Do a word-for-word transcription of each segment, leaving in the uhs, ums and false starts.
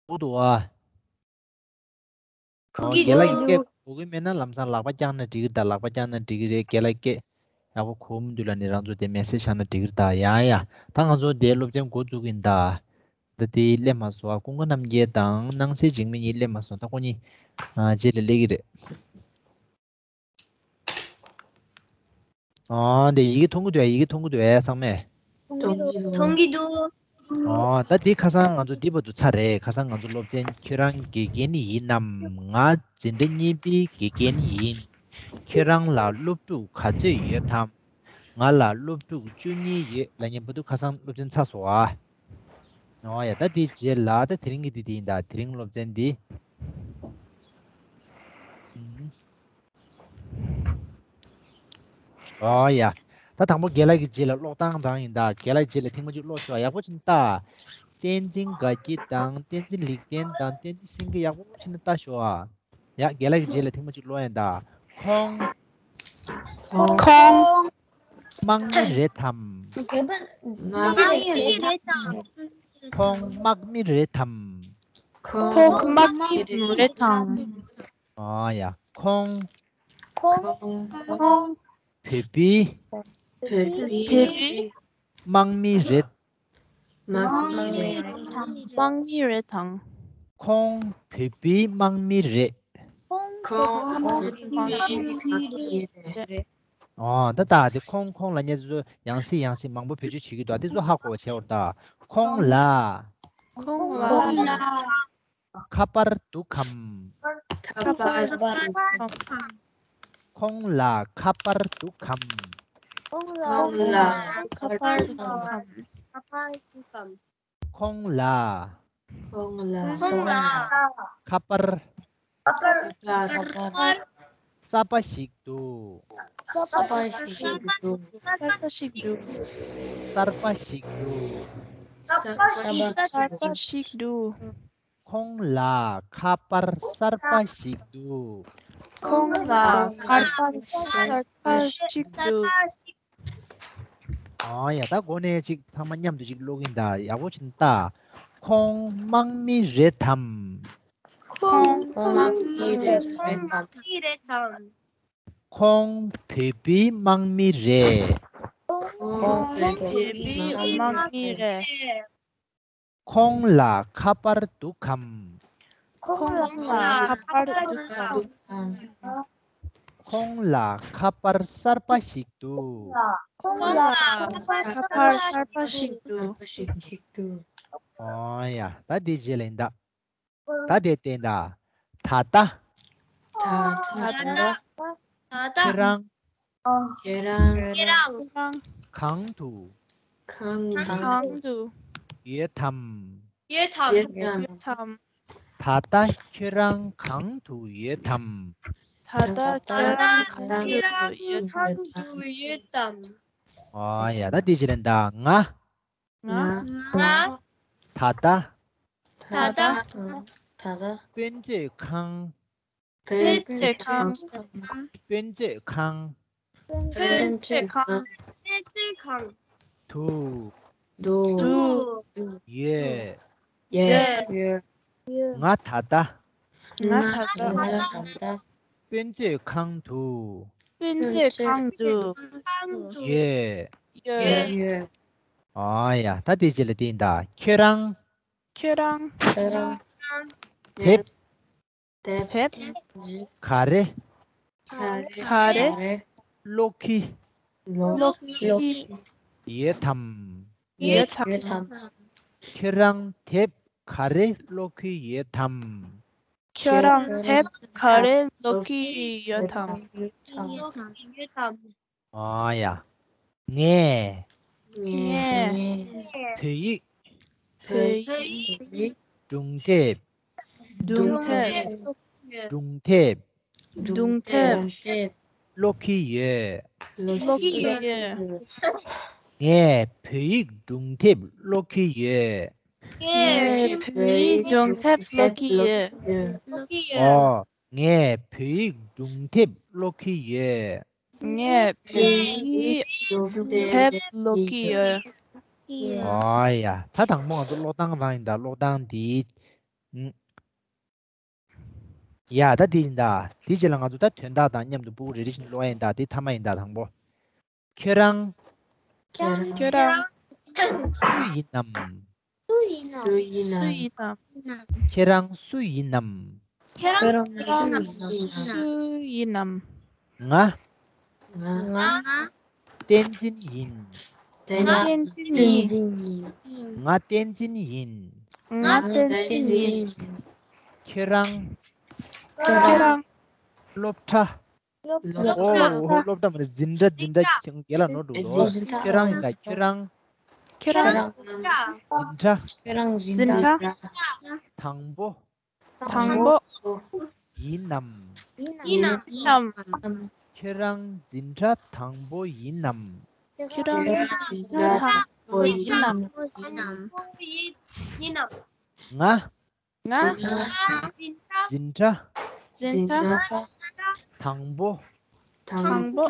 གོ་འདུག་ཨ། ཨོ། རྒན་ལགས་ཀྱིས་སྐད་གོ་གི་མེད་ན་ལམ་སང་ལག་པ་བརྐྱངས་ན་འགྲིག་གི་རེད་ད། ལག་པ་བརྐྱངས་ན་འགྲིག་གི་རེད། རྒན་ལགས་སྐད་ཡག་པོ་གོ་མི་འདུག་ལབ་ནས་རང་ཚོ་དེ་མེ་སེ་ཇི་བཞག་ན་འགྲིག་གི་རེད་ད། ཡ་ཡ། ད་ང་ཚོ་དེ་སློབ་ཚན་འགོ་བཙུགས་གི་ཡིན་ད། ད་དེ་སླེབས་མ་སོང་ཨ། ཀུན་དགའ་རྣམ་རྒྱལ་དང་སྣང་གསལ་འཇིགས་མེད་གཉིས་སླེབས་མ་སོང་། ད་ཁོ་གཉིས་ཨ་རྗེས་ལ་སླེབས་ཀྱི་རེད། ཨོ། འདི་ཡི་གེ་མཐོང་གི་འདུག་ཨེ། ཡི་གེ་མཐོང་གི་འདུག་ཨེ་ཚང་མས། མཐོང་གི་འདུག་ཨོ། ད་འདི་ཁ་སང་ང་ཚོ་འདི་བར་དུ་ཚར་རེད། ཁ་སང་ང་ཚོ་སློབ་ཚན་ཁྱོད་རང་དགེ་རྒན་ཡིན་ནམ། ང་འཛིན་གྲྭ་གཉིས་པའི་དགེ་རྒན་ཡིན། ཁྱོད་རང་ལ་སློབ་ཕྲུག་ག་ཚོད་ཡོད་དམ། ང་ལ་སློབ་ཕྲུག་བཅུ་གཉིས་ཡོད་ལབ་མཁན་བར་དུ་ཁ་སང་སློབ་ཚན་ཚར་སོང་ཨ། ཨོ་ཡ། ད་འདི་རྗེས་ལ་ད་དེ་རིང་གི་འདི་འདི་ཡིན་ད། དེ་རིང་སློབ་ཚན་འདི། ཨོ་ཡ། ད་དང་པོ་རྒན་ལགས་ཀྱི་རྗེས་ལ་ཀློག་སྟངས་རང་ཡིན་ད། རྒན་ལགས་ཀྱི་རྗེས་ལ་ཐེངས་མ་གཅིག་ཀློག་ཤོག་ཡག་པོ་བྱས་ནས་ལྟ། བསྟན་འཛིན་དགའ་སྐྱིད་དང་བསྟན་འཛིན་ལེགས་ལྡན་དང་བསྟན་འཛིན་སེང་གེ། ཡག་པོ་བྱས་ནས་ལྟ་ཤོག་ཨ། ཡ། རྒན་ལགས་ཀྱི་རྗེས་ལ་ཐེངས་མ་གཅིག་ཀློག་ཡིན་ད། ཁོང་། ཁོང་། དམག་མི་རེད་དམ། དམག་མི་རེད་དམ། ཁོང་དམག་མི་རེད་དམ། ཁོང་དམག་མི་རེད་དམ། ཨ་ཡ། ཁོང་། ཁོང་། ཁོང་། བོད་པའི། བོད་པའི། དམག་མི་རེད། དམག་མི་རེད་དམ། དམག་མི་རེད་དམ། ཁོང་བོད་པའི་དམག་མི་རེད། ཁོང་བོད་པའི་དམག་མི་རེད། ཨོ། ད་ད་དེ་ཁོང་ཁོང་ལབ་མཁན་ཚོ་ཡང་སེ་ཡང་སེ་མང་པོ་བེད་སྤྱོད་བྱེད་ཀྱི་འདུག་དེ་ཚོ་ཧ་གོ་བ་བྱེད་འོར་ད། ཁོང་ལ། ཁོང་ལ། ཁ་པར་འདུག་གམ། ཁ་པར་འདུག་གམ། ཁོང་ལ་ཁ་པར་འདུག་གམ། ཁོང་ལ་ཁ་པར་འདུག་གམ། ཁོང་ལ། ཁོང་ལ། ཁ་པར། ཁ་པར། གསར་པ་ཞིག་འདུག་གསར་པ་ཞིག་འདུག་གསར་པ་ཞིག་འདུག་གསར་པ་ཞིག་འདུག་གསར་པ་ཞིག་འདུག་ཁོང་ལ་ཁ་པར་གསར་པ་ཞིག་འདུག་ཁོང་ལ་ཁ་པར་གསར་པ་ཞིག་འདུག་ཨ་ཡ། ད་འགོ་ནས་ཅིག་ཚང་མ་མཉམ་དུ་ཅིག་ཀློག་གིན་ད། ཡག་པོ་བྱས་ནས་ལྟ། ཁོང་དམག་མི་རེད་དམ། ཁོང་དམག་མི་རེད་དམ། ཁོང་བོད་པའི་དམག་མི་རེད། ཁོང་བོད་པའི་དམག་མི་རེད། ཁོང་ལ་ཁ་པར་འདུག་གམ། ཁོང་ལ་ཁ་པར་འདུག་གམ། ཁོང་ལ་ཁ་པར་གསར་པ་ཞིག་འདུག་ཁོང་ལ་ཁ་པར་གསར་པ་ཞིག་འདུག་ཨོ་ཡ། ད་འདི་རྗེས་ལ་ཡིན་ད། ད་དེ་བསྟན་ད། ད་ལྟ། ད་ལྟ། ཁྱེད་རང་། ཁྱེད་རང་། གང་དུ། གང་དུ། ཡོད་དམ། ཡོད་དམ། ད་ལྟ་ཁྱེད་རང་གང་དུ་ཡོད་དམ། ད་ལྟ་ཁྱེད་རང་གང་དུ་ཡོད་དམ། ཨོ་ཡ། ད་འདི་རྗེས་ལ་ཡིན་ད། ང་། ང་། ང་། ད་ལྟ། ད་ལྟ། ད་ལྟ། དཔེ་མཛོད་ཁང་། དཔེ་མཛོད་ཁང་། དཔེ་མཛོད་ཁང་། དཔེ་མཛོད་ཁང་། དཔེ་མཛོད་ཁང་། དུ། དུ། དུ། ཡོད། ཡོད། ཡོད། ང་ད་ལྟ། ང་ད་ལྟ། དཔེ་མཛོད་ཁང་དུ། དཔེ་མཛོད་ཁང་དུ། ཡོད། ཡོད། ཡོད། ཨ་ཡ། ད་དེ་རྗེས་ལ་དེ་ཡིན་ད། ཁྱོད་རང་། ཁྱོད་རང་། ཁྱོད་རང་། དེབ། དེབ། ག་རེ། ག་རེ། ཀློག་གི། ཀློག་གི། ཡོད་དམ། ཡོད་དམ། ཁྱོད་རང་དེབ་ག་རེ་ཀློག་གི་ཡོད་དམ། ཁྱོད་རང་དེབ་ག་རེ་ཀློག་གི་ཡོད་དམ། ཡོད་དམ། ཨ་ཡ། ངས། ངས། བོད་ཡིག་བོད་ཡིག་སྒྲུང་དེབ། སྒྲུང་དེབ། སྒྲུང་དེབ། སྒྲུང་དེབ། ཀློག་གི་ཡོད། ཀློག་གི་ཡོད། ངས་བོད་ཡིག་སྒྲུང་དེབ་ཀློག་གི་ཡོད། ངས་བོད་ཡིག་སྒྲུང་དེབ་ཀློག་གི་ཡོད། ཨོ། ངས་བོད་ཡིག་སྒྲུང་དེབ་ཀློག་གི་ཡོད། ངས་བོད་ཡིག་སྒྲུང་དེབ་ཀློག་གི་ཡོད། ཨོ་ཡ། ད་དང་པོ་ང་ཚོ་ཀློག་སྟངས་རང་ཡིན་ད། ཀློག་སྟངས་འདི། ཨུམ། ཡ་ད་དེ་ཡིན་ད། དེ་རྗེས་ལ་ང་ཚོ་ད་དོན་དག་དང་མཉམ་དུ་ཕྲུ་གུ་རེ་རེ་བཞིན་ཀློག་ཡ་ཡིན་ད། དེ་མཐའ་མ་ཡིན་ད། དང་པོ། ཁྱོད་རང་། ཁྱོད་རང་། ཁྱོད་རང་། སུ་ཡིན་ནམ། སུ་ཡིན་ནམ། སུ་ཡིན་ནམ། ཁྱེད་རང་སུ་ཡིན་ནམ། ཁྱེད་རང་སུ་ཡིན་ནམ། སུ་ཡིན་ནམ། ང་། ང་། ང་། བསྟན་འཛིན་ཡིན། ང་། བསྟན་འཛིན་ཡིན། ང་བསྟན་འཛིན་ཡིན། ང་བསྟན་འཛིན་ཡིན། ཁྱོད་རང་། ཁྱོད་རང་། སློབ་གྲྭ། སློབ་ཨོ་གྲྭ། སློབ་གྲྭ་མ་རེད། འཛིན་གྲྭ། འཛིན་གྲྭ་ཁྱེད་རང་ལོ་འགྲོ་འགྲོ། འཛིན་གྲྭ། ཁྱོད་རང་ཡིན་ད། ཁྱོད་རང་། ཁྱོད་རང་། འཛིན་གྲྭ། ཁྱོད་རང་འཛིན་གྲྭ། དང་པོ། དང་པོ། ཡིན་ནམ། ཡིན་ནམ། ཁྱོད་རང་འཛིན་གྲྭ་དང་པོ་ཡིན་ནམ། ཁྱོད་རང་འཛིན་གྲྭ་དང་པོ་ཡིན་ནམ། ཡིན་ནམ། ང་། ང་། འཛིན་གྲྭ། འཛིན་གྲྭ། དང་པོ། དང་པོ།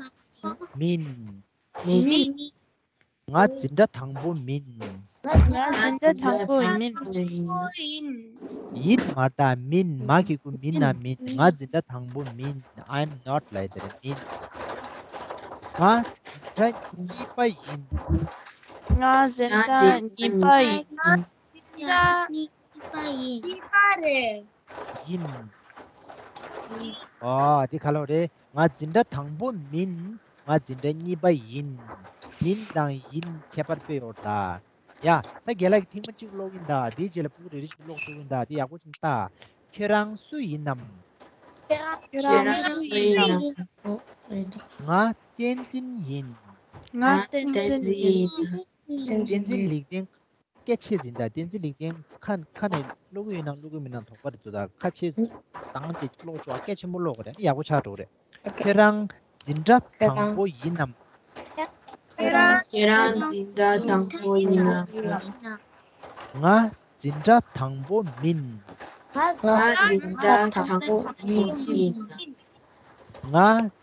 མིན། མིན། ང་འཛིན་གྲྭ་དང་པོ་མིན། ང་འཛིན་གྲྭ་དང་པོ་མིན། ཡིན་མ་རེད་ད། མིན། མ་གི་གུ་མིན་ན་མིན། ང་འཛིན་གྲྭ་དང་པོ་མིན། I'm not like that. མིན། ང་འཛིན་གྲྭ་གཉིས་པ་ཡིན། ང་འཛིན་གྲྭ་གཉིས་པ་ཡིན། ང་འཛིན་གྲྭ་གཉིས་པ་ཡིན། གཉིས་པ་རེད། ཡིན། ཨོ་དེ་ག་ལོ་རེད། ང་འཛིན་གྲྭ་དང་པོ་མིན། ང་འཛིན་གྲྭ་གཉིས་པ་ཡིན། མིན་དང་ཡིན་ཁྱད་པར་དཔེ་ཡོད་ད། ཡ་ད་རྒན་ལགས་ཀྱིས་ཐེངས་མ་གཅིག་ཀློག་གིན་ད། དེའི་རྗེས་ལ་ཕྲུ་གུ་རེ་རེ་བཞིན་ཀློག་ཐུབ་གིན་ད། དེ་ཡག་པོ་བྱུང་ད། ཁྱོད་རང་སུ་ཡིན་ནམ། ཁྱོད་རང་སུ་ཡིན་ནམ། ང་བསྟན་འཛིན་ཡིན། ང་བསྟན་འཛིན་ཡིན། བསྟན་འཛིན་ལེགས་ལྡན། སྐད་ཆ་ཡིན་ད། བསྟན་འཛིན་ལེགས་ལྡན་ཁ་ཁ་ནས་ཀློག་གི་ཡོད་ན་ཀློག་གི་མེད་ན་དོགས་པ་རེད་འདུག་ད། ཁ་ཆེ་དང་དེ་ཀློག་ཆོག་སྐད་ཆེན་པོ་ཀློག་དགོས་རེད། ཡག་པོ་ཆགས་འགྲོ་གི་རེད། ཁྱོད་རང་འཛིན་གྲྭ་དང་པོ་ཡིན་ནམ། ཁྱོད་རང་འཛིན་གྲྭ་དང་པོ་ཡིན་ནམ། ང་འཛིན་གྲྭ་དང་པོ་མིན། ང་འཛིན་གྲྭ་དང་པོ་མིན། ང་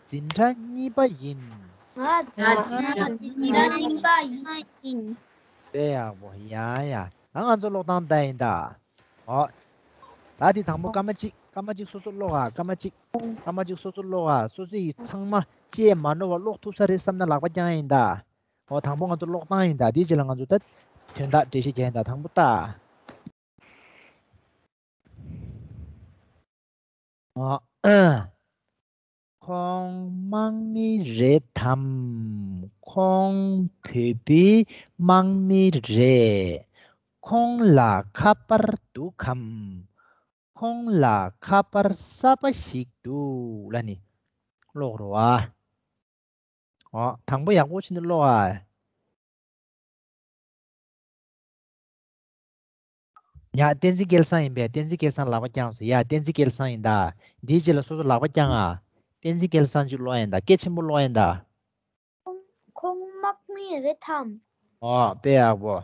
འཛིན་གྲྭ་གཉིས་པ་ཡིན། ང་འཛིན་གྲྭ་གཉིས་པ་ཡིན། དཔེ་ཡག་པོ། ཡ་ཡ། ད་ང་ཚོ་ཀློག་སྟངས་འདི་ཡིན་ད། ཨོ། ད་དེ་དང་པོ་སྐར་མ་གཅིག་སྐར་མ་གཅིག་སོ་སོ་ཀློག་ཨ། སྐར་མ་གཅིག་སྐར་མ་གཅིག་སོ་སོ་ཀློག་ཨ། སོ་སོ་ཡི་ཚང་མ་ཅིག་མ་ནོར་བ་ཀློག་ཐུབ་ས་རེད་བསམ་ན་ལག་པ་བརྐྱངས་ཡིན་ད། ཨོ་དང་པོ་ང་ཚོ་ཀློག་སྟངས་ཡིན་ད། དེའི་རྗེས་ལ་ང་ཚོ་ད་དོན་དག་འགྲེལ་བཤད་རྒྱག་ཡིན་ད། དང་པོ་ད། ཨ། ཁོང་དམག་མི་རེད་དམ། ཁོང་བོད་པའི་དམག་མི་རེད། ཁོང་ལ་ཁ་པར་འདུག་གམ། ཁོང་ལ་ཁ་པར་གསར་པ་ཞིག་འདུག་ལབ་ནི་ཀློག་རོགས་ཨ། ཨོ། དང་པོ་ཡག་པོ་བྱས་ནས་ཀློག་ཨ། ཡ། བསྟན་འཛིན་སྐལ་བཟང་ཡིན་པས། བསྟན་འཛིན་སྐལ་བཟང་ལག་པ་བརྐྱངས་སོང་། ཡ། བསྟན་འཛིན་སྐལ་བཟང་ཡིན་ད། འདིའི་རྗེས་ལ་སོ་སོ་ལག་པ་བརྐྱངས་ཨ། བསྟན་འཛིན་སྐལ་བཟང་ཅིག་ཀློག་ཡིན་ད། སྐད་ཆེན་པོ་ཀློག་ཡིན་ད། ཁོང་ཁོང་དམག་མི་རེད་དམ། ཨོ། དཔེ་ཡག་པོ།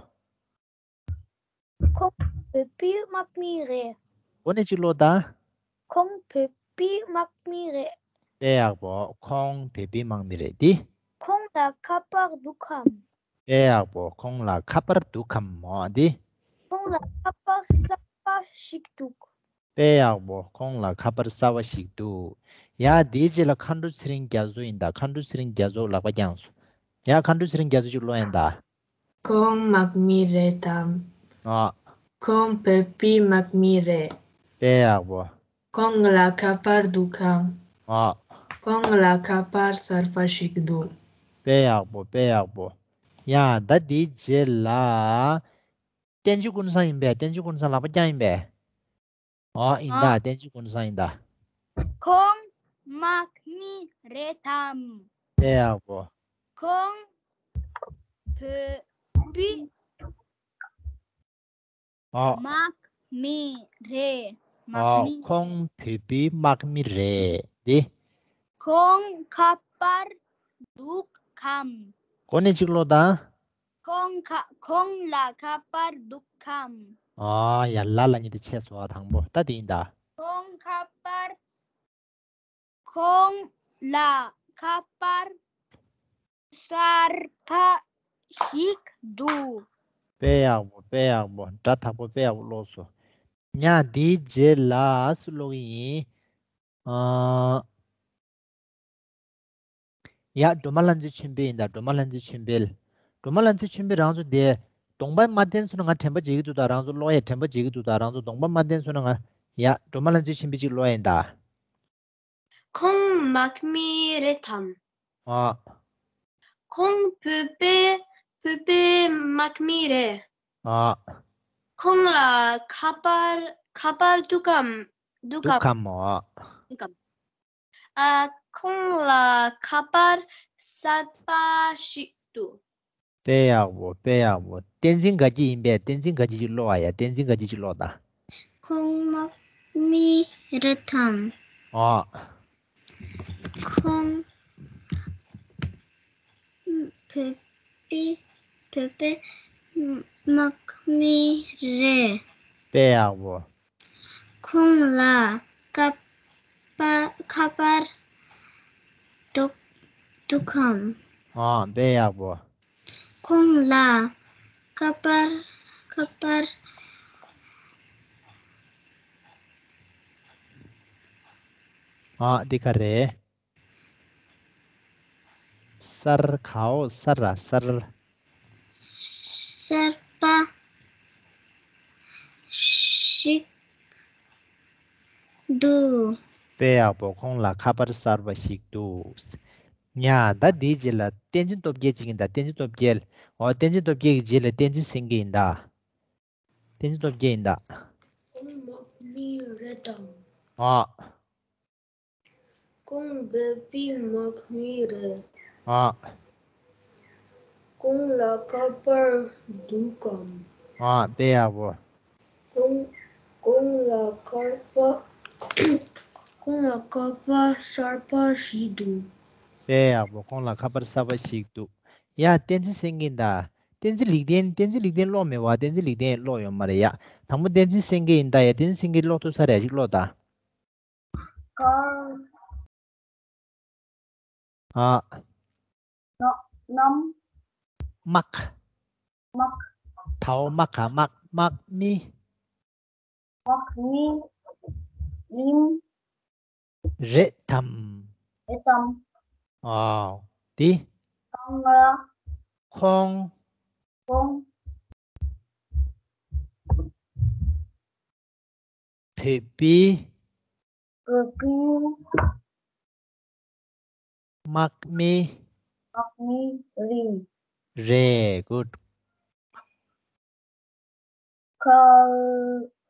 ཁོང་བོད་པའི་དམག་མི་རེད། འོ་ནས་ཅིག་ཀློག་དང་། ཁོང་བོད་པའི་དམག་མི་རེད། དཔེ་ཡག་པོ། ཁོང་བོད་པའི་དམག་མི་རེད་དེ། ཁོང་ལ་ཁ་པར་འདུག་གམ། དཔེ་ཡག་པོ། ཁོང་ལ་ཁ་པར་འདུག་གམ། འོ་དེ། ཁོང་ལ་ཁ་པར་གསར་པ་ཞིག་འདུག་དཔེ་ཡག་པོ། ཁོང་ལ་ཁ་པར་གསར་པ་ཞིག་འདུག་ཡ། དེའི་རྗེས་ལ་མཁའ་འགྲོ་ཚེ་རིང་རྒྱ་མཚོ་ཡིན་ད། མཁའ་འགྲོ་ཚེ་རིང་རྒྱ་མཚོ་ལག་པ་བརྐྱངས་སོང་། ཡ། མཁའ་འགྲོ་ཚེ་རིང་རྒྱ་མཚོ་ཅིག་ཀློག་ཡིན་ད། ཁོང་དམག་མི་རེད་དམ། ཨ། ཁོང་བོད་པའི་དམག་མི་རེད། དཔེ་ཡག་པོ། ཁོང་ལ་ཁ་པར་འདུག་གམ། ཨ། ཁོང་ལ་ཁ་པར་གསར་པ་ཞིག་འདུག་དཔེ་ཡག་པོ། དཔེ་ཡག་པོ། ཡ། ད་དེའི་རྗེས་ལ། བསྟན་ཆོས་ཀུན་བཟང་ཡིན་པས། བསྟན་ཆོས་ཀུན་བཟང་ལག་པ་བརྐྱངས་ཡིན་པས། ཨོ་ཡིན་ད། ཨ། བསྟན་ཆོས་ཀུན་བཟང་ཡིན་ད། ཁོང་དམག་མི་རེད་དམ། དཔེ་ཡག་པོ། ཁོང་བོད་པའི་ཨོ། དམག་མི་རེད། དམག་ཨོ། མི། ཁོང་བོད་པའི་དམག་མི་རེད་དེ། ཁོང་ཁ་པར་འདུག་གམ། གོ་ནས་གཅིག་ཀློག་དང་། ཁོང་ཁ་ཁོང་ལ་ཁ་པར་འདུག་གམ། ཨ་ཡ། ལ་ལ་གཉིས་དེ་ཆད་སོང་ཨ། དང་པོ་ད་དེ་ཡིན་ད། ཁོང་ཁ་པར། ཁོང་ལ་ཁ་པར་གསར་པ་ཞིག་འདུག་དཔེ་ཡག་པོ། དཔེ་ཡག་པོ། སྒྲ་དག་པོ་དཔེ་ཡག་པོ་ཀློག་སོང་། ཡ་འདིའི་རྗེས་ལ་སུ་ཀློག་གི་ཡིན། ཨ། ཡ་སྒྲོལ་མ་ལྷ་མཛེས་ཆོས་འཕེལ་ཡིན་ད། སྒྲོལ་མ་ལྷ་མཛེས་ཆོས་འཕེལ། སྒྲོལ་མ་ལྷ་མཛེས་ཆོས་འཕེལ་རང་ཚོ་དེ་གདོང་པ་མ་བསྟན་སོང་ན་ང་དྲན་པ་བརྗེད་ཀྱི་འདུག་ད། རང་ཚོ་ཀློག་ཡས་དྲན་པ་བརྗེད་ཀྱི་འདུག་ད། རང་ཚོ་གདོང་པ་མ་བསྟན་སོང་ན་ང་། ཡ་སྒྲོལ་མ་ལྷ་མཛེས་ཆོས་འཕེལ་ཅིག་ཀློག་ཡིན་ད། ཁོང་དམག་མི་རེད་དམ། ཨ། ཁོང་བོད་པའི་བོད་པའི་དམག་མི་རེད། ཨ། ཁོང་ལ་ཁ་པར་ཁ་པར་འདུག་གམ། འདུག་འདུག་གམ། གམ་ཨ། འདུག་གམ། ཨ། ཁོང་ལ་ཁ་པར་གསར་པ་ཞིག་འདུག། དཔེ་ཡག་པོ། དཔེ་ཡག་པོ། བསྟན་འཛིན་དགའ་སྐྱིད་ཡིན་པས། བསྟན་འཛིན་དགའ་སྐྱིད་ཅིག་ཀློག་ཨ་ཡ། བསྟན་འཛིན་དགའ་སྐྱིད་ཅིག་ཀློག་ད། ཁོང་དམག་མི་རེད་དམ། ཨ། ཁོང་བོད་པའི་བོད་པའི་དམག་མི་རེད། དཔེ་ཡག་པོ། ཁོང་ལ་ཁ་པར་ཁ་པར་འདུག་འདུག་གམ། ཨ། དཔེ་ཡག་པོ། ཁོང་ལ་ཁ་པར་ཁ་པར། ཨ། འདི་ག་རེད། གསར་གའོ་གསར་ར་གསར། གསར་པ་ཞིག་འདུག། དཔེ་ཡག་པོ། ཁོང་ལ་ཁ་པར་གསར་པ་ཞིག་འདུག། ཡ་ད་འདིའི་རྗེས་ལ་བསྟན་འཛིན་སྟོབས་རྒྱལ་ཅིག་ཡིན་ད། བསྟན་འཛིན་སྟོབས་རྒྱལ། ཨོ་བསྟན་འཛིན་སྟོབས་རྒྱལ་གྱི་རྗེས་ལ་བསྟན་འཛིན་སེང་གེ་ཡིན་ད། བསྟན་འཛིན་སྟོབས་རྒྱལ་ཡིན་ད། ཁོང་དམག་མི་རེད་དམ། ཨ། ཁོང་བོད་པའི་དམག་མི་རེད། ཨ། ཁོང་ལ་ཁ་པར་འདུག་གམ། ཨ། དཔེ་ཡག་པོ། ཁོང་ཁོང་ལ་ཁ་པར་ཁོང་ལ་ཁ་པར་གསར་པ་ཞིག་འདུག། དཔེ་ཡག་པོ། ཁོང་ལ་ཁ་པར་གསར་པ་ཞིག་འདུག། ཡ་བསྟན་འཛིན་སེང་གེ་ཡིན་ད། བསྟན་འཛིན་ལེགས་ལྡན། བསྟན་འཛིན་ལེགས་ལྡན་ཀློག་མེད་པ། བསྟན་འཛིན་ལེགས་ལྡན་ཀློག་ཡོད་མ་རེད་ཡ། དང་པོ་བསྟན་འཛིན་སེང་གེ་ཡིན་ད་ཡ། བསྟན་འཛིན་སེང་གེ་ཀློག་ཐུབ་ས་རེད། ཅིག་ཀློག་ད། ཀ་ཨ། ན་ནམ། དམག་དམག་དའོ་དམག་ག་དམག་དམག་མི། དམག་མི་ཡིན། རེད་དམ། རེད་དམ། ཨ། འདི། གང་ལ། ཁོང་། ཁོང་། བོད་པའི། བོད་པའི། དམག་མི། དམག་མི་རེད། རེད། གུཌ། ཁ་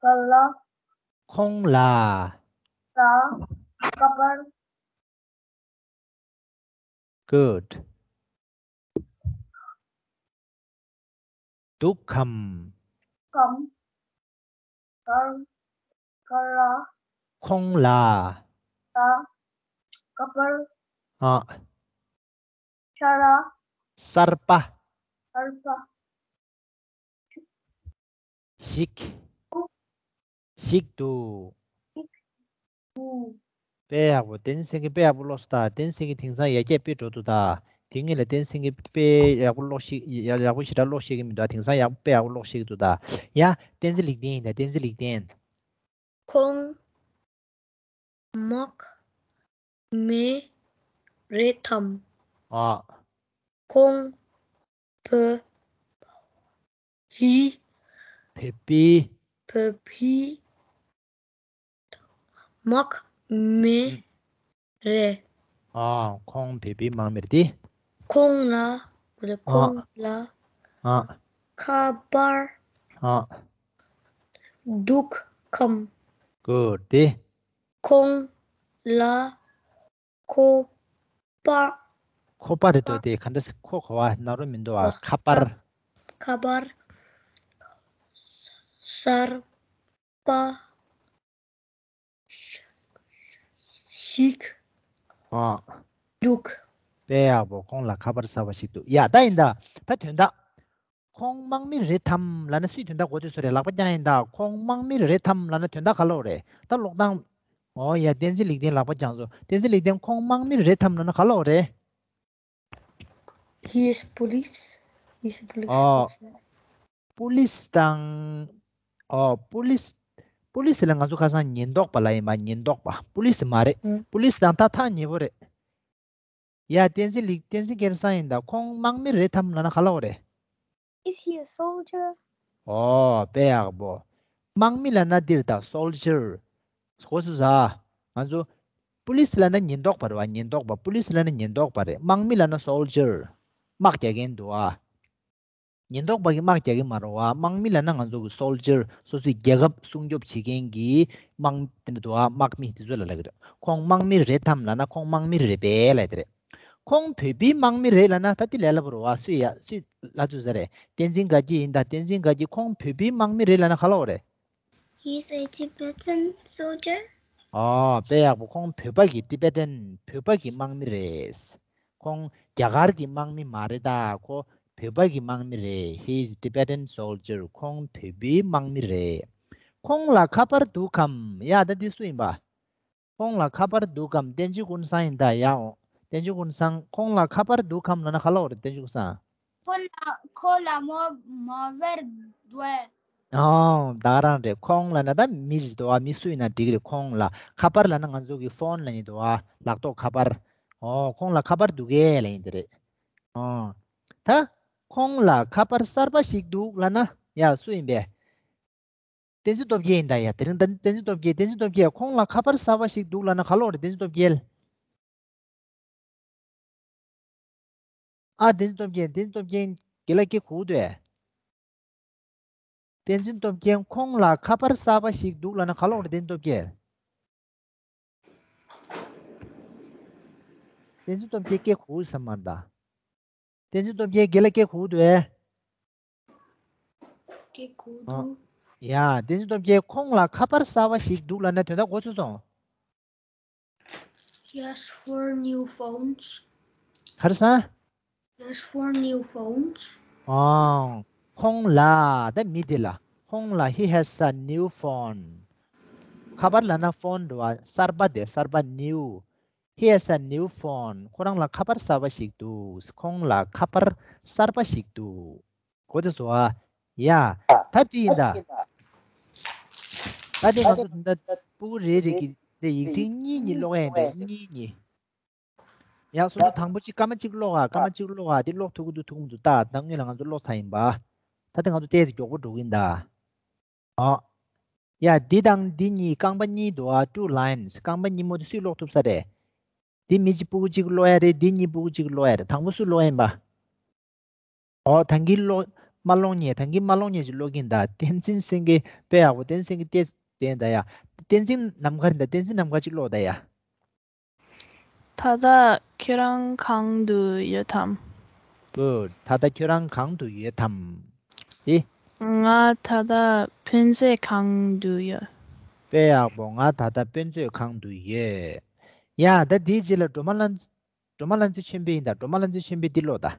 ཁ་ལ། ཁོང་ལ། ལ། ཁ་པར། གུཌ། འདུག་གམ། གམ། གར། ག་ར། ཁོང་ལ། ལ། ཁ་པར། ཨ། ཤ་ར། གསར་པ། གསར་པ། ཞིག་ཞིག་འདུག། ཞིག་འདུག། དཔེ་ཡག་པོ། བསྟན་འཛིན་སེང་གེ་དཔེ་ཡག་པོ་ཀློག་སོང་ད། བསྟན་འཛིན་སེང་གེ་དེང་སང་ཡར་རྒྱས་དཔེ་འགྲོ་འདུག་ད། དེ་སྔོན་ལ་བསྟན་འཛིན་སེང་གེ་དཔེ་ཡག་པོ་ཀློག་ཤེས་ཡག་ཡག་པོ་ཞེ་དྲག་ཀློག་ཤེས་ཀྱི་མི་འདུག། དེང་སང་ཡག་དཔེ་ཡག་པོ་ཀློག་ཤེས་ཀྱི་འདུག་ད། ཡ་བསྟན་འཛིན་ལེགས་ལྡན་ཡིན་ད། བསྟན་འཛིན་ལེགས་ལྡན། ཁོང་དམག་མི་རེད་དམ། ཨ། ཁོང་བོད་པའི། བོད་པའི། བོད་པའི་དམག་མི་རེད། ཨ། ཁོང་བོད་པའི་དམག་མི་རེད་དེ། ཁོང་ལ། ཨ། ཁོང་ལ། ཨ། ཁ་པར། ཨ། འདུག་གམ། གུཌ། དེ། ཁོང་ལ་ཁ་པར། ཁ་པར་རེད་དོ། དེ་ག་འདྲ་ཟེར། ཁ་གོ་བ་ན་རོ་མི་འདུག་ཨ། ཨ། ཁ་པར། ཁ་པར་གསར་པ་ཞིག་ཨ། འདུག། དཔེ་ཡག་པོ། ཁོང་ལ་ཁ་པར་གསར་པ་ཞིག་འདུག། ཡ་ད་ཡིན་ད། ད་དོན་དག་ཁོང་དམག་མི་རེད་དམ་ལབ་ན་སུའི་དོན་དག་གོ་ཐོས་སོང་རེད། ལག་པ་བརྐྱངས་ཡིན་ད། ཁོང་དམག་མི་རེད་དམ་ལབ་ན་དོན་དག་ག་ལབ་རེད། ད་ཀློག་སྟངས། ཨོ་ཡ། བསྟན་འཛིན་ལེགས་ལྡན་ལག་པ་བརྐྱངས་སོང་། བསྟན་འཛིན་ལེགས་ལྡན། ཁོང་དམག་མི་རེད་དམ་ལབ་ན་ག་ལབ་རེད། He is police. He is police ཨོ། officer. པུ་ལིས་དང་། ཨོ། པུ་ལིས། པུ་ལི་སི་ལ་ང་ཚོ་ཁ་སང་ཉེན་རྟོག་པ་ལབ་ཡིན་པ། ཉེན་རྟོག་པ། པུ་ལི་སི་མ་རེད། ཨང་། པུ་ལི་སི་དང་ད་ཐག་ཉེ་པོ་རེད། ཡ། བསྟན་འཛིན་ལིག་བསྟན་འཛིན་སྐལ་བཟང་ཡིན་ད། ཁོང་དམག་མི་རེད་དམ་ལབ་ན་ག་ལབ་དགོས་རེད། Is he a soldier? ཨོ། དཔེ་ཡག་པོ། དམག་མི་ལབ་ན་འདིར་ད། སོལ་ཇར། གོ་སོང་ས། ང་ཚོ་པུ་ལི་སི་ལབ་ན་ཉེན་རྟོག་པ་རེད་བ། ཉེན་རྟོག་པ། པུ་ལི་སི་ལབ་ན་ཉེན་རྟོག་པ་རེད། དམག་མི་ལབ་ན་སོལ་ཇར། དམག་རྒྱག་མཁན་འདུག་ཨ། ཉེན་རྟོག་པ་གིས་དམག་རྒྱག་གི་མ་རེད་བ། དམག་མི་ལབ་ན་ང་ཚོ་གི་སོལ་ཇར། སོ་སོའི་རྒྱལ་ཁབ་སྲུང་སྐྱོབ་བྱེད་མཁན་གྱི་དམག་དེ་འདྲ་འདུག་ཨ། དམག་མི་དེ་ཚོ་ལ་ལབ་ཀྱི་རེད། ཁོང་དམག་མི་རེད་དམ་ལབ་ན་ཁོང་དམག་མི་རེད་པས་ལབ་དེ་རེད། ཁོང་བོད་པའི་དམག་མི་རེད་ལབ་ན་ད་དེ་ལས་སླ་པོ་རེད་བ། སུས་ཡ་སུས་ལབ་ཐུབ་ས་རེད། བསྟན་འཛིན་དགའ་སྐྱིད་ཡིན་ད། བསྟན་འཛིན་དགའ་སྐྱིད། ཁོང་བོད་པའི་དམག་མི་རེད་ལབ་ན་ག་ལབ་དགོས་རེད། He's a Tibetan soldier. ཨོ། དཔེ་ཡག་པོ། ཁོང་བོད་པ་གི། Tibetan། བོད་པ་གི་དམག་མི་རེད། ཁོང་རྒྱ་གར་གྱི་དམག་མི་མ་རེད་ད། ཁོ་བོད་པ་གི་དམག་མི་རེད། He is Tibetan soldier. ཁོང་བོད་པའི་དམག་མི་རེད། ཁོང་ལ་ཁ་པར་འདུག་གམ། ཡ། ད་འདི་སུ་ཡིན་པ། ཁོང་ལ་ཁ་པར་འདུག་གམ། བསྟན་ཆོས་ཀུན་བཟང་ཡིན་ད། ཡ། འོ། བསྟན་ཆོས་ཀུན་བཟང་། ཁོང་ལ་ཁ་པར་འདུག་གམ་ལབ་ན་ག་ལབ་དགོས་རེད། བསྟན་ཆོས་ཀུན་བཟང་། ཁོ་ལ། ཁོ་ལ་མོ་མོ་བེལ་འདུག་གས། ཨོ། ད་ག་རང་རེད། ཁོང་ལབ་ན་ད་མི་རེད་འདུག་ཨ། མི་སུ་ཡིན་ན་འགྲིག་གི་རེད། ཁོང་ལ། ཁ་པར་ལབ་ན་ང་ཚོ་གི་ཕོན་ལབ་ཡིན་འདུག་ཨ། ལག་ཐོག་ཁ་པར། ཨོ། ཁོང་ལ་ཁ་པར་འདུག་གས་ལབ་ཡིན་དེ་རེད། ཨོ། ད་ཁོང་ལ་ཁ་པར་གསར་པ་ཞིག་འདུག་ལབ་ན། ཡ། སུ་ཡིན་པས། བསྟན་འཛིན་སྟོབས་རྒྱལ་ཡིན་ད་ཡ། དེ་རིང་ད་བསྟན་འཛིན་སྟོབས་རྒྱལ། བསྟན་འཛིན་སྟོབས་རྒྱལ། ཁོང་ལ་ཁ་པར་གསར་པ་ཞིག་འདུག་ལབ་ན་ག་ལབ་དགོས་རེད། བསྟན་འཛིན་སྟོབས་རྒྱལ། ཨ། བསྟན་འཛིན་སྟོབས་རྒྱལ། བསྟན་འཛིན་སྟོབས་རྒྱལ། རྒན་ལགས་སྐད་གོ་གི་འདུག་གས། བསྟན་འཛིན་སྟོབས་རྒྱལ། ཁོང་ལ་ཁ་པར་གསར་པ་ཞིག་འདུག་ལབ་ན་ག་ལབ་དགོས་རེད། བསྟན་འཛིན་སྟོབས་རྒྱལ། བསྟན་འཛིན་སྟོབས་རྒྱལ་སྐད་གོ་གི་ཡོད་ས་མ་རེད་ད། བསྟན་འཛིན་སྟོབས་རྒྱལ། རྒན་ལགས་སྐད་གོ་གི་འདུག་གས། སྐད་གོ་གི་འདུག་ཨ། ཡ། བསྟན་འཛིན་སྟོབས་རྒྱལ། ཁོང་ལ་ཁ་པར་གསར་པ་ཞིག་འདུག་ལབ་ན་དོན་དག་གོ་ཚོད་སོང་། He has four new phones. ག་རེ་ཟེར། He has four new phones. ཨང་། ཁོང་ལ། ད་མི་དེ་ལ། ཁོང་ལ། He has a new phone. ཁ་པར་ལབ་ན་ཕོན་རེད་བ། གསར་པ་དེ། གསར་པ། New. He has a new phone. ཁོ་རང་ལ་ཁ་པར་གསར་པ་ཞིག་འདུག་ཁོང་ལ་ཁ་པར་གསར་པ་ཞིག་འདུག་གོ་ཚོད་སོང་ཨ། ཡ། ད་དེ་ཡིན་ད། ད་དེ་ང་ཚོ་ད་ལྟ་སྤུ་གུ་རེ་རེ་གིས་དེ་ཡིག་ཕྲེང་གཉིས་གཉིས་ཀློག་ཡ་ཡིན་ད། གཉིས་གཉིས། ཡང་སོ་སོ་དང་པོ་གཅིག་སྐར་མ་གཅིག་ཀློག་ཨ། སྐར་མ་གཅིག་ཀློག་ཨ། དེ་ཀློག་ཐུབ་ཀྱི་འདུག་ཐུབ་ཀྱི་འདུག་ད་ད་སྔོན་ལ་ང་ཚོ་ཀློག་ཚར་ཡིན་པ། ད་དེ་ང་ཚོ་ཏོག་ཙམ་མགྱོགས་པོ་འགྲོ་གི་ཡིན་ད། ཨོ། ཡ། འདི་དང་འདི་གཉིས། རྐང་པ་གཉིས་འདུག་ཨ། Two lines. རྐང་པ་གཉིས་མོ་དེ་སུས་ཀློག་ཐུབ་ས་རེད། འདི་མི་གཅིག་སྤུ་གུ་གཅིག་ཀློག་ཡ་རེད། འདི་གཉིས་སྤུ་གུ་གཅིག་ཀློག་ཡ་རེད། དང་པོ་སུས་ཀློག་ཡ་ཡིན་པ། ཨོ། ད་གིན་ཀློག་མ་ཀློག་མཁན། ད་གིན་མ་ཀློག་མཁན་ཅིག་ཀློག་གིན་ད། བསྟན་འཛིན་སེང་གེ། དཔེ་ཡག་པོ། བསྟན་འཛིན་སེང་གེ་ལྟས་བསྟན་ད་ཡ། བསྟན་འཛིན་ནམ་མཁའ་རེད་ད། བསྟན་འཛིན་ནམ་མཁའ་ཅིག་ཀློག་ད་ཡ། ད་ལྟ་ཁྱོད་རང་གང་དུ་ཡོད་དམ། Good. ད་ལྟ་ཁྱོད་རང་གང་དུ་ཡོད་དམ། ཨེ། ང་ད་ལྟ་དཔེ་མཛོད་ཁང་དུ་ཡོད། དཔེ་ཡག་པོ། ང་ད་ལྟ་དཔེ་མཛོད་ཁང་དུ་ཡོད། ཡ། ད་འདིའི་རྗེས་ལ་སྒྲོལ་མ་ལྷ། སྒྲོལ་མ་ལྷ་འཛིན་ཆོས་འཕེལ་ཡིན་ད། སྒྲོལ་མ་ལྷ་འཛིན་ཆོས་འཕེལ་འདི་ཀློག་ད།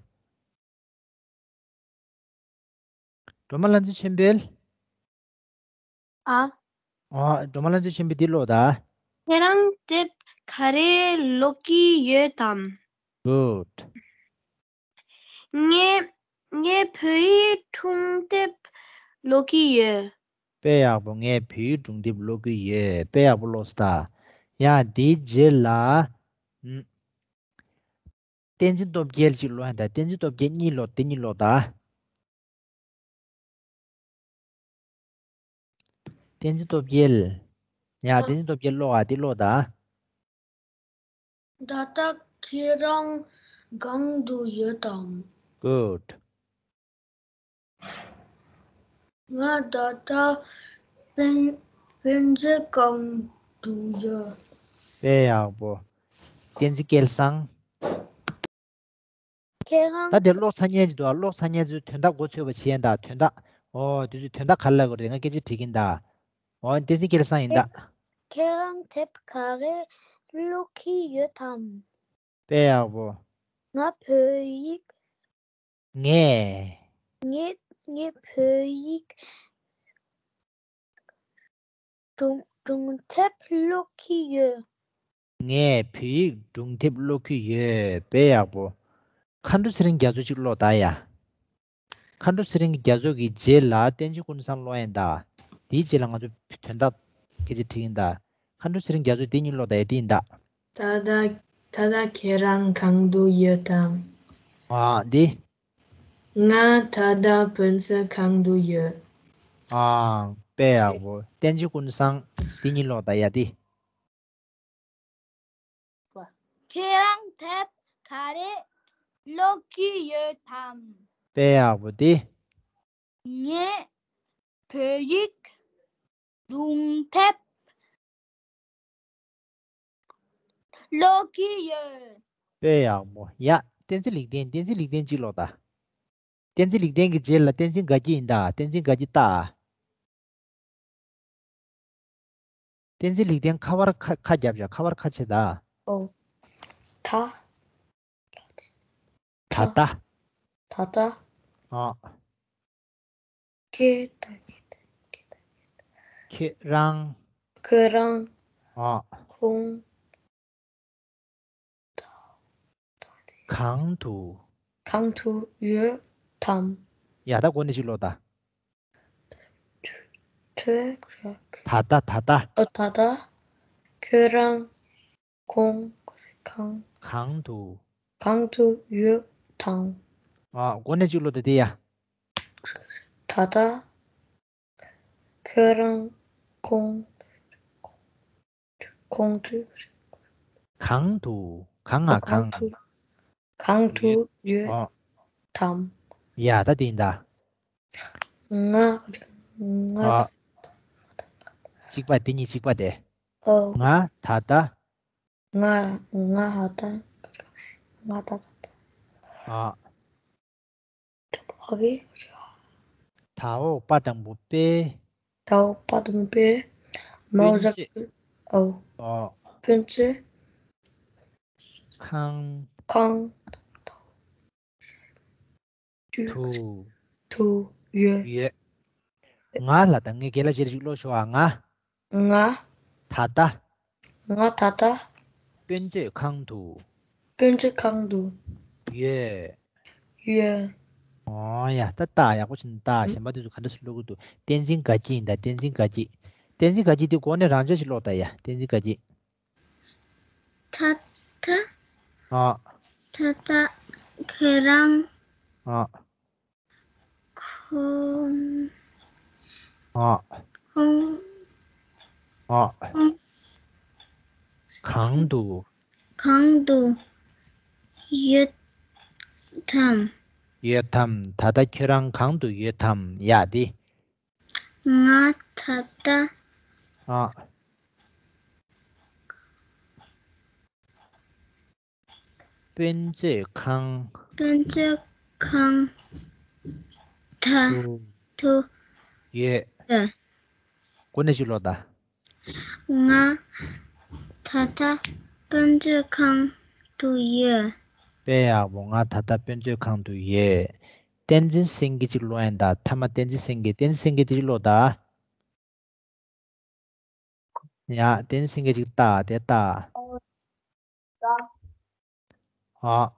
སྒྲོལ་མ་ལྷ་འཛིན་ཆོས་འཕེལ། ཨ། ཨ། སྒྲོལ་མ་ལྷ་འཛིན་ཆོས་འཕེལ་འདི་ཀློག་ད། ཁྱེད་རང་དེབ་ག་རེ་ཀློག་གི་ཡོད་དམ། Good. ངས་ངས་བོད་ཡིག་སྒྲུང་དེབ་ཀློག་གི་ཡོད། དཔེ་ཡག་པོ། ངས་བོད་ཡིག་སྒྲུང་དེབ་ཀློག་གི་ཡོད། དཔེ་ཡག་པོ་ཀློག་སོང་ད། ཡ། དེའི་རྗེས་ལ། ཨུམ། བསྟན་འཛིན་སྟོབས་རྒྱལ་གཅིག་ཀློག་ཡ་ད། བསྟན་འཛིན་སྟོབས་རྒྱལ་གཉིས་ཀློག་དེ་གཉིས་ཀློག་ད། བསྟན་འཛིན་སྟོབས་རྒྱལ། ཡ། བསྟན་འཛིན་སྟོབས་རྒྱལ་ཀློག་ཨ། དེ་ཀློག་ད། ད་ལྟ་ཁྱེད་རང་གང་དུ་ཡོད་དམ། Good. ང་ད་ལྟ་དཔེ་དཔེ་མཛོད་ཁང་དུ་ཡོད། དཔེ་ཡག་པོ། བསྟན་འཛིན་སྐལ་བཟང་། ཁྱེད་རང་། ད་དེ་ཀློག་ཚར་མཁན་ཅིག་འདུག་ཨ། ཀློག་ཚར་མཁན་ཚོས་དོན་དག་མགོ་ཚོས་པ་བྱེད་ཡ་ད། དོན་དག་ཨོ། དེ་ཚོས་དོན་དག་ག་རེ་ལབ་དགོས་རེད། ང་སྐད་ཆ་དྲིས་ཀྱིན་ད། ཨོ། བསྟན་འཛིན་སྐལ་བཟང་ཡིན་ད། ཁྱེད་རང་དེབ་ག་རེ་ཀློག་གི་ཡོད་དམ། དཔེ་ཡག་པོ། ང་བོད་ཡིག་ངས། ངས་ངས་བོད་ཡིག་སྒྲུང་སྒྲུང་དེབ་ཀློག་གི་ཡོད། ངས་བོད་ཡིག་སྒྲུང་དེབ་ཀློག་གི་ཡོད། དཔེ་ཡག་པོ། མཁའ་འགྲོ་ཚེ་རིང་རྒྱ་མཚོ་གཅིག་ཀློག་ད་ཡ། མཁའ་འགྲོ་ཚེ་རིང་རྒྱ་མཚོ་གི་རྗེས་ལ་བསྟན་འཛིན་ཀུན་བཟང་ཀློག་ཡིན་ད། དེའི་རྗེས་ལ་ང་ཚོ་ དོན་དག་སྐད་ཆ་དྲིས་ཡིན་ད། མཁའ་འགྲོ་ཚེ་རིང་རྒྱ་མཚོས་འདི་གཉིས་ཀློག་ད་ཡ། འདི་ཡིན་ད། ད་ལྟ་ད་ལྟ་ཁྱེད་རང་གང་དུ་ཡོད་དམ། ཨ་འདི། ང་ད་ལྟ་ཕན་ཚུན་གང་དུ་ཡོད། ཨ་དཔེ་ཡག་པོ། བསྟན་འཛིན་ཀུན་བཟང་འདི་གཉིས་ཀློག་ད་ཡ། འདི། ཁྱེད་རང་དེབ་ག་རེ་ཀློག་གི་ཡོད་དམ། དཔེ་ཡག་པོ་འདི། ངས་བོད་ཡིག་སྒྲུང་དེབ་ཀློག་གི་ཡོད། དཔེ་ཡག་པོ། ཡ། བསྟན་འཛིན་ལེགས་ལྡན། བསྟན་འཛིན་ལེགས་ལྡན་གཅིག་ཀློག་ད། བསྟན་འཛིན་ལེགས་ལྡན་གྱི་རྗེས་ལ་བསྟན་འཛིན་དགའ་སྐྱིད་ཡིན་ད། བསྟན་འཛིན་དགའ་སྐྱིད་ལྟ། བསྟན་འཛིན་ལེགས་ལྡན་ཁ་པར་ཁ་ཁ་རྒྱབ་བཞག་ཁ་པར་ཁ་ཕྱེ་ད། ཨོ། ད། ད་ལྟ། ད་ལྟ། ཨ། ཁྱེད་ད་ཁྱེད་ད་ཁྱེད་ད་ཁྱེད་རང་། ཁྱེད་རང་། ཨ། ཁོང་། གང་དུ། གང་དུ་ཡོད་དམ། ཡ་ད་གོ་ནས་ཅིག་ཀློག་ད། ད་ལྟ་ད་ལྟ། ཨོ་ད་ལྟ། ཁྱེད་རང་ཁོང་གང་། གང་དུ། གང་དུ་ཡོད་དམ། ཨ་གོ་ནས་ཅིག་ཀློག་ད་དེ་ཡ། ད་ལྟ། ཁྱེད་རང་ཁོང་། ཁོང་དུ། གང་དུ། གང་ང་གང་། གང་དུ། གང་དུ་ཡོད་ཨ། དམ། ཡ་ད་དེ་ཡིན་ད། ང་། ང་། ཨ། གཅིག་པ་དེ་གཉིས་གཅིག་པ་དེ། ཨོ། ང་ད་ལྟ། ང་། ང་ད་ལྟ། ང་ད་ལྟ། ཨ། ཨ་གི། ད་འོག་པ་དང་པོ་པེ། ད་འོག་པ་དང་པོ་པེ། མའོ་བཞག་ཨོ། ཨོ། ཕན་ཚུན། ཁང་། ཁང་། དུ། དུ། ཡོད། ཡོད། ང་ལ་ད་ངས་རྒན་ལགས་རྗེས་ལ་ཅིག་ཀློག་ཤོག་ཨ། ང་། ང་། ད་ལྟ། ང་ད་ལྟ། དཔེ་མཛོད་ཁང་དུ། དཔེ་མཛོད་ཁང་དུ། ཡོད། ཡོད། ཨོ་ཡ། ད་ལྟ་ཡག་པོ་བྱས་ནས་ལྟ། གཞན་པ་དེ་ཚོ་ག་འདྲ་སེ་ཀློག་གི་འདུག་བསྟན་འཛིན་དགའ་སྐྱིད་ཡིན་ད། བསྟན་འཛིན་དགའ་སྐྱིད། བསྟན་འཛིན་དགའ་སྐྱིད་དེ་གོ་ནས་རང་ཅག་ཅིག་ཀློག་ད་ཡ། བསྟན་འཛིན་དགའ་སྐྱིད། ད་ལྟ། ཨ། ད་ལྟ་ཁྱེད་རང་། ཨ། ཁོང་། ཨ། ཁོང་། ཨ། ཁོང་། གང་དུ། གང་དུ་ཡོད་དམ། ཡོད་དམ། ད་ལྟ་ཁྱོད་རང་གང་དུ་ཡོད་དམ། ཡ་དེ། ང་ད་ལྟ། ཨ། དཔེ་མཛོད་ཁང་། དཔེ་མཛོད་ཁང་། ད། དུ། དུ། ཡོད། ཡོད། གོ་ནས་ཅིག་ཀློག་ད། ང་ད་ལྟ་དཔེ་མཛོད་ཁང་དུ་ཡོད། དཔེ་ཡག་པོ། ང་ད་ལྟ་དཔེ་མཛོད་ཁང་དུ་ཡོད། བསྟན་འཛིན་སེང་གེ་ཅིག་ཀློག་ཡིན་ད། མཐའ་མ་བསྟན་འཛིན་སེང་གེ། བསྟན་འཛིན་སེང་གེ་དེ་ཅིག་ཀློག་ད། ཡ། བསྟན་འཛིན་སེང་གེ་ཅིག་ལྟ། དེ་ལྟ། ཨ།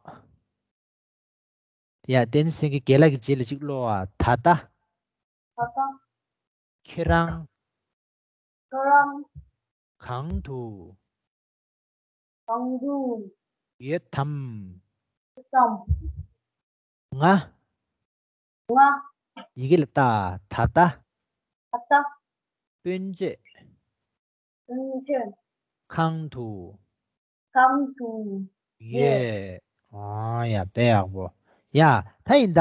ཡ། བསྟན་འཛིན་སེང་གེ་རྒན་ལགས་ཀྱི་རྗེས་ལ་ཅིག་ཀློག་ཨ། ད་ལྟ། ད་ལྟ། ཁྱེད་རང་། ཁྱེད་རང་། གང་དུ། གང་དུ། ཡོད་དམ། ཡོད་དམ། ང་། ང་། ཡི་གེ་ལ་ལྟ། ད་ལྟ། ད་ལྟ། དཔེ་མཛོད། དཔེ་མཛོད། ཁང་དུ། ཁང་དུ། ཡོད། ཨ་ཡ། དཔེ་ཡག་པོ། ཡ། ད་ཡིན་ད།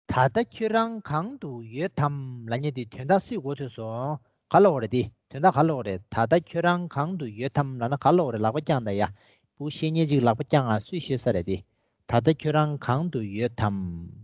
ད་ལྟ་ཁྱོད་རང་གང་དུ་ཡོད་དམ་ལབ་མཁན་དེ་དོན་དག་སུས་གོ་ཐོས་སོང་། ག་ལབ་དགོས་རེད་དེ། དོན་དག་ག་ལབ་དགོས་རེད། ད་ལྟ་ཁྱོད་རང་གང་དུ་ཡོད་དམ་ལབ་ན་ག་ལབ་དགོས་རེད། ལག་པ་བརྐྱངས་དང་ཡ། ཕྲུ་གུ་ཤེས་མཁན་ཅིག་ལག་པ་བརྐྱངས་ཨ། སུས་ཤེས་ས་རེད་དེ། ད་ལྟ་ཁྱོད་རང་གང་དུ་ཡོད་དམ།